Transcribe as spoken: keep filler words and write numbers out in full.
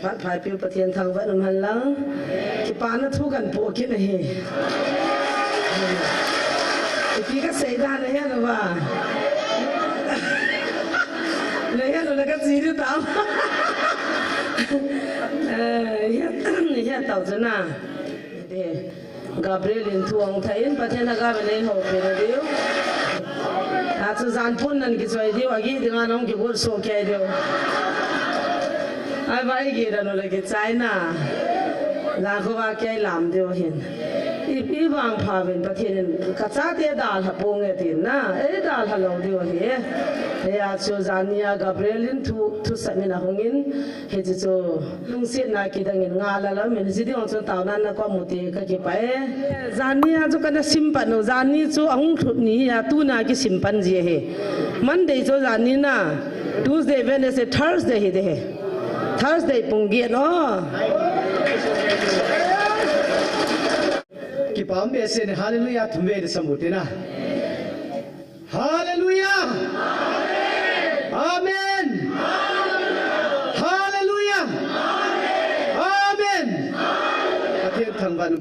Phat phaipiu Pathen thangvah in umhen lang. Kipana thu kahin po kit ahi. Ipi kasei dan nahet uva? Nahet u le kache diu tam. Eh, het, het tau chu na. Eh. Gabriel in thu ahung thah in, Pathen Lhagao in eihoupi na diu. Achu jan pun nan kichoi diu, agih dinga nahung kigot soh kei diu. Ahivang igih dan u le kichai na. Jan khovah kei lam diu ahin. I, ivangpha uvin Pathen in kachate dalha ponge tin na. Eidalha lou diu ahi. Hijeh chun janhi a Gabriel in thu, thusei min ahung in. Hiche chu lungsetna kidang in ngah lala min, hiche ding jong chun taona nakom u te kakipah e. Janhi a chu kana sim pan u, janhi chu ahung lhut ni a tuna kisim pan ji ahi. Monday chu janhi na, Tuesday, Wednesday, Thursday hi de he. Thursday pung get o. Kipah behseh e, hallelujah, thum vei na sam u te na. Hallelujah! Amen! Hallelujah! Amen! Pathen thangvah in